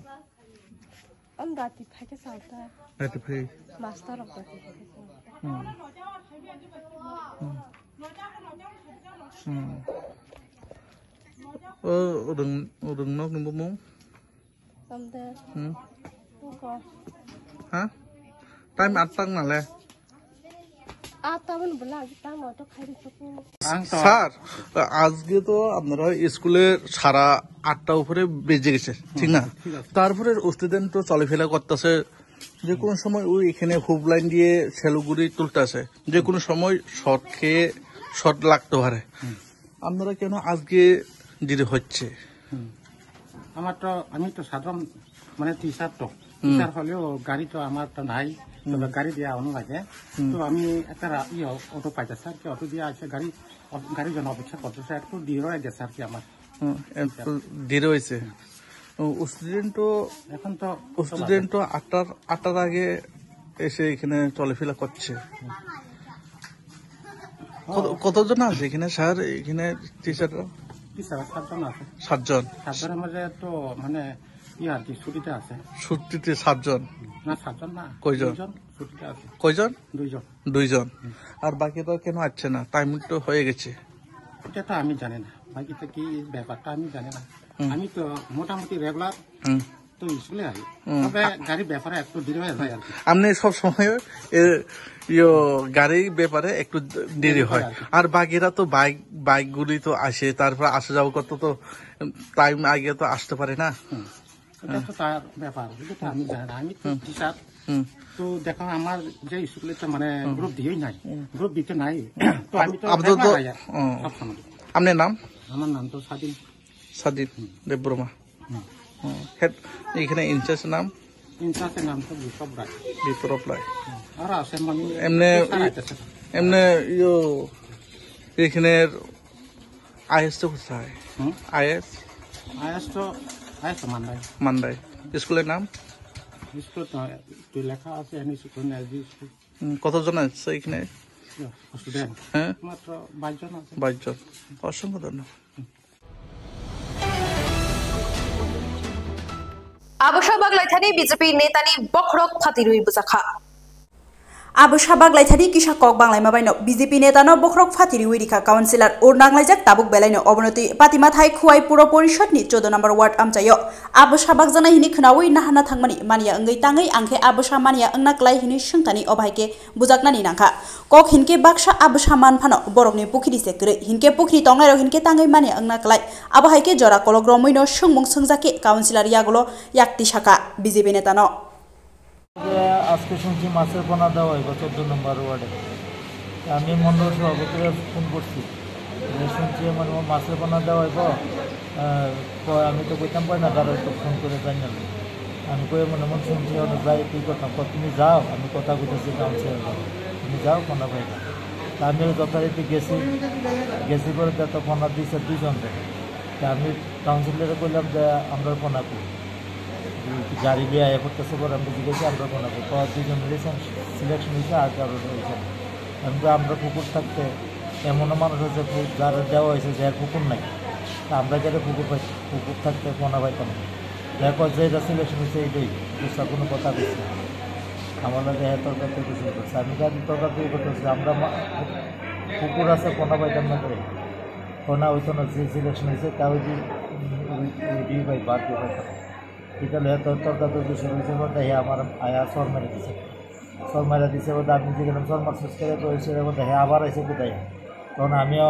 Ang dati phai khe sao ta. Dati phai. Master rok dati phai khe sao ta. Hmm. Hmm. Hmm. O rwng, rwngnok ni bumung? Tamde. Hmm. Buko. Ha? Time atta wng nale. Atta wng bwla agi tamo to khairi suku. Sir, আজকে তো আপনারা স্কুলে সারা আটটা উপরে বেজে গেছে, ঠিক না? ঠিক আছে। তারপরে স্টুডেন্ট তো চলাফেরা করতেছে, যে কোনো সময় ওই এখানে হুপ লাইন দিয়ে শ্যালোগুড়ি তুলতেছে, যে কোনো সময় শর্ট খেয়ে শর্ট লাগতে পারে। হুম। আপনারা কেন আজকে দেরি হচ্ছে? হুম। আমার তো, আমি তো সাধারণ মানে টিচার তো, হুম। টিচার হলেও গাড়ি তো আমার তো নাই, হুম। তবে গাড়ি দেওয়া অন্য লাগে। হুম। তো আমি একটা রা-, ইয়ে, অটো পাইতেছি আর কি, অটো দিয়ে আসে গাড়ি, অ-, গাড়ির জন্য অপেক্ষা করতেছে, একটু দেরি হয়ে গেছে আর কি আমার। হুম, একটু দেরি হয়েছে। হুম। ও, স্টুডেন্ট তো, এখন তো স্টুডেন্ট তো আটটার, আটটার আগে এসে এখানে চলাফেরা করছে। হুম। কত, কতজন আছে এখানে স্যার, এখানে টিচাররা? টিচাররা সাতজন আছে। সাতজন। সাতজনের মধ্যে তো মানে ইয়ে আর কি, ছুটিতে আছে। ছুটিতে সাতজন। না, সাতজন না। কয়জন? দুইজন ছুটিতে আছে। কয়জন? দুইজন। দুইজন। হুম। আর বাকিরা কেন আসছে না? টাইম তো হয়ে গেছে। এটা তো আমি জানি না, বাকিটা কি ব্যাপারটা আমি জানি না। হুম। আমি তো মোটামুটি রেগুলার হুম। তো স্কুলে আই। হুম। তবে গাড়ির ব্যাপারে একটু দেরি হয়ে যায় আর কি। আপনি সব সময় এ, ইয়ো, গাড়ির ব্যাপারে একটু দেরি দেরি হয় হয়। আর কি। আর বাকিরা তো বাইক, বাইকগুলি তো আসে, তারপর আসা যাওয়া করতে তো টাইম আগে তো আসতে পারে না। হুম। এটা তো তার ব্যাপার, এটা তো আমি জানি না। আমি তো হুম। টিচার। হুম। তো দেখো, আমার যে স্কুলে তো মানে হুম। গ্রুপ দিয়েই নাই, হুম। গ্রুপ দিতে নাই। তো আমি তো আপাতত, রেগুলার আই আর হুম। সব সময়। আপনার নাম? আমার নাম তো স্বাধীন। স্বাধীন হুম। দেববর্মা। হুম। হুম। হেড, এখানে ইনচার্জ নাম? ইনচার্জের নাম তো বিপ্লব রায়। বিপ্লব রায়। হুম। আর আছে মানে এমনি স্যার ই-, আইতাছে। এমনি ইয়ো, এখানে আইএস তো কোথায়? হুম? আইএস? আইএস তো, আইএস তো মান্দাই। মান্দাই। স্কুলের নাম? স্কুল তো তুই লেখা আছে, এমনি স্কুল, এলপি স্কুল। হুম, কতজন আছে এখানে? স্টুডেন্ট? হ্যাঁ? মাত্র বাইশ জন আছে। বাইশ জন। অসংখ্য ধন্যবাদ। Abo sabak laithani B J P netani bokhorok phatirwi bwchakha. Abo sabak laithani kisa kok banglaima baino B J P netano bokhorok phatirwi rikha. Councillor ur nanglaijak tabuk belaino obono twi Patimathai Khuai Puro Porishadni choudo number ward amchaio. Abo sabak janai hini khwnawi nahana thangmani mania wngwi tangwi angkhe abo sa mania wngna klai hini swngthani obo hai khe bujaknani nangkha. Kok hinkhe baksa abo sa man phano borokni pukhiri se kwrwi, hinkhe pukhiri tongnairok hinkhe tangwi mani wngna klai. Abo hai khe jora kolok romwino swngmung swngjak khe councillor yagulo yakti saka B J P netano. আজকে শুনছি মাছের পোনা দেওয়া হইব চোদ্দ নম্বর ওয়ার্ডে। আমি মণ্ডল সভাপতিরে ফোন করছি, যে শুনছি মানে মাছের পোনা দেওয়া হইব, আহ, কয়, আমি তো কইতাম পারি না, কারো তো ফোন করে জানি না। আমি কই, মনে মনে শুনছি, অনেক যাই, কি করতাম? কয়, "তুমি যাও, আমি কথা কইতেছি কাউন্সিলর লগে। তুমি যাও, ফোনটা পাইবা।" তা আমি যথারীতি গেছি, গেছি পরে তো ফোনটা দিছে দুইজন রে। তা আমি কাউন্সিলরে কইলাম যে, "আমরা ফোন আপু, গাড়ি লিয়ে আয়া করতেছে, পরে আমরা জিজ্ঞেসি, আমরা ফোন আপু।" তো দুইজন রিসেন্ট সিলেকশন হয়েছে, আর কারোর হয়েছে না। আমি তো, আমরা পুকুর থাকতে এমনও মানুষ আছে, পু-, যারা দেওয়া হয়েছে, যার পুকুর নাই। তা আমরা কেন পুকুর পাই, পুকুর থাকতে পোনা পাইতাম না? দেখো, যেটা সিলেকশন হয়েছে, এইটাই, বুঝতে কোনো কথা বলছি না। আমার লাগে, "হ্যাঁ, তর্কাতর্কি শুরু করছে।" আমি তো আগে তর্কাতর্কি করতেছি, আমরা মা-, পুকুর আছে, পোনা পাইতাম না করে। পোনা হইতো না, যে সিলেকশন হয়েছে, তা ওই যে, উম, ওই, ওই দিয়ে ভাই, বাদ দিয়ে পাইতাম না। এটা লইয়া তো তর্কাতর্কি শুরু হয়েছে বলতে, হে আমার আয়া চর মেরে দিছে। চর মেরে দিছে বলতে, আমি যে গেলাম চর মারছিস করে, তো এসে বলতে, হে আবার এসে কোথায়? তখন আমিও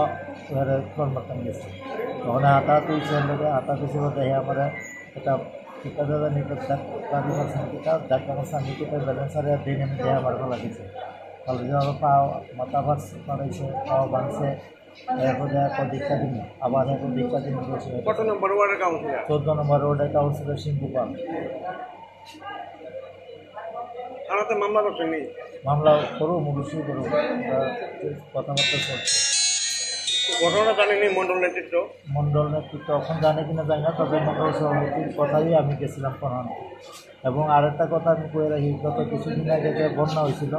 এবারে চর মারতাম গেছি। তখন হাতাহাতি হয়েছে, এর লগে হাতাহাতি হয়েছে বলতে, হে আমার একটা, একটা দাদা নিয়ে একটা ডাক-, গাড়ি মারছে, একটা ডাক্তার মারছে, আমি কি তার ব্যালেন্স আর দিন আমি দেহে আমার ভালো দিছে। ভালো দিয়ে আমার পাও, মাথা ফাটছে, ফাটাইছে, পাও ভাঙছে। এরপরে এক দিকটা দিন, আবার এক দিকটা দিন বসে। কত নম্বর ওয়ার্ডের কাউন্সিলর? চোদ্দ নম্বর ওয়ার্ডের কাউন্সিলর সিংহ পাল। থানাতে মামলা করছেন নি? মামলা করুম, অবশ্যই করুম। আমরা কথাবার্তা চলছে। ঘটনা জানেনি মণ্ডল নেতৃত্ব? মণ্ডল নেতৃত্ব এখন জানে কিনা জানি না, তবে মণ্ডল সভাপতির কথাই আমি গেছিলাম প্রধান। এবং আরেকটা কথা আমি কয়ে রাখি, গত কিছুদিন আগে যে বন্যা হয়েছিল,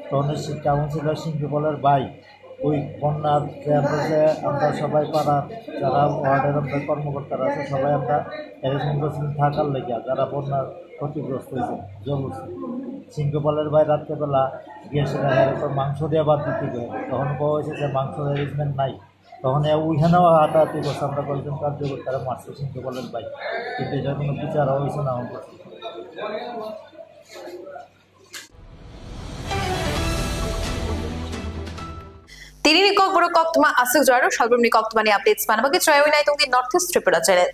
তখন সে কাউন্সিলর সিংহ পালের ভাই ওই বন্যার যে আমরা, যে আমরা সবাই পাড়ার যারা ওয়ার্ডের আমরা কর্মকর্তারা আছে, সবাই আমরা অ্যারেঞ্জমেন্ট করছিলাম থাকার লেগে, যারা বন্যার ক্ষতিগ্রস্ত হয়েছে, জল উঠছে। সিংহ পালের ভাই রাত্রেবেলা গিয়ে সেটা এরকম মাংস দিয়ে বাদ দিতে গেছে, তখন বলা হয়েছে যে মাংসর অ্যারেঞ্জমেন্ট নাই, তখন এ ওইখানেও হাতাহাতি করছে, আমরা কয়েকজন কার্যকর্তারা মারছে সিংহ পালের ভাই, কিন্তু এটা কোনো বিচার হয়েছে না, এখন পর্যন্ত। Tini ni kokborok koktwma aswk jora rw, salbrumni koktwmani updates manna bagwi chwraui naitongdi North East Tripura channel.